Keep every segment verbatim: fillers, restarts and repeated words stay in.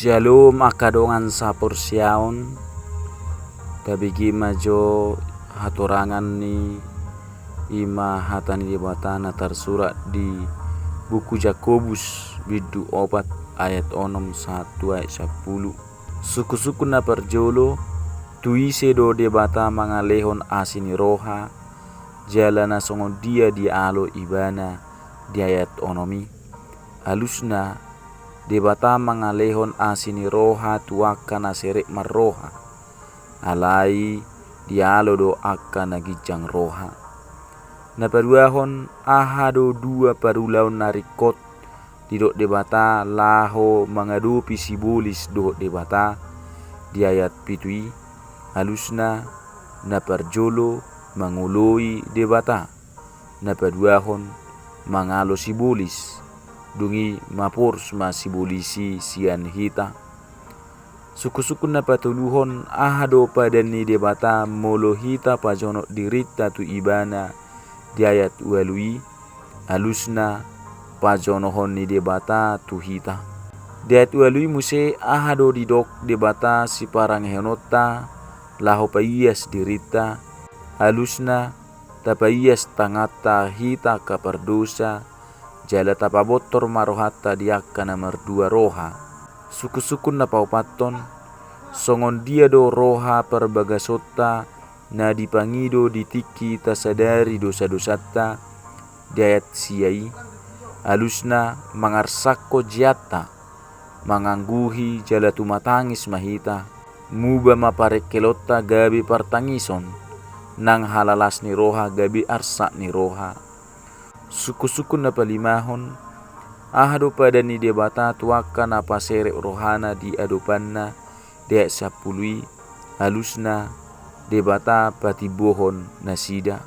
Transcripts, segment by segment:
Syalom angka dongan saporseaon. Tabege ma jo hatorangan ni ima hata ni Debata na tarsurat di buku Jakobus bindu opat ayat onom sahat tu ayat sampulu. Sungkun-sungkun na parjolo, tu ise do Debata mangalehon asi ni roha, jala na songon dia dialo ibana di ayat onom i? Alusna, Debata mangalehon asi ni roha tu angka na serep marroha. Alai dialo do angka na ginjang roha. Na paduahon, aha do dua parulaon na ringkot didok Debata laho mangadopi sibolis dohot Debata di ayat pitu i? Alusna, na parjolo mangoloi Debata. Na paduahon, mangalo sibolis. Dung i maporus ma sibolis i sian hita. Sungkun-sungkun na patoluhon, aha do padan ni Debata molo hita pajonok dirinta tu ibana di ayat ualu i? Alusna, pajonohon ni Debata tu hita. Di ayat ualu i muse, aha do didok Debata siparangehononta laho paias dirinta? Alusna, tapaias tanganta hita angka pardosa, jala tapabontor ma rohanta di angka na mardua roha. Sungkun-sungkun na paopathon, songon dia do roha parbagasonta na dipangido di tingki tasadari dosa-dosanta? Di ayat sia i, alusna, mangarsakkon jeanta. Mangangguhi jala tumatangis ma hita. Muba ma parengkelonta gabe partangison, nang halalas ni roha gabe arsak ni roha. Sungkun-sungkun na palimahon, aha do padan ni Debata tu angka na paserep rohana di adopanna? Di ayat sampulu i, alusna, Debata patimbohon nasida.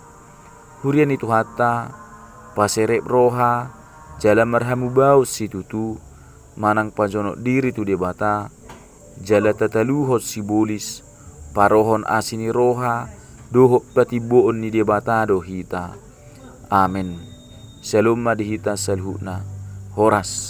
Huria ni Tuhanta, paserep roha jala marhamubaon situtu, manang pajonok diri tu Debata, jala tataluhon sibolis, parohon asi ni roha dohot patimboon ni Debata do hita. Amen. Syalom ma di hita saluhutna. Horas.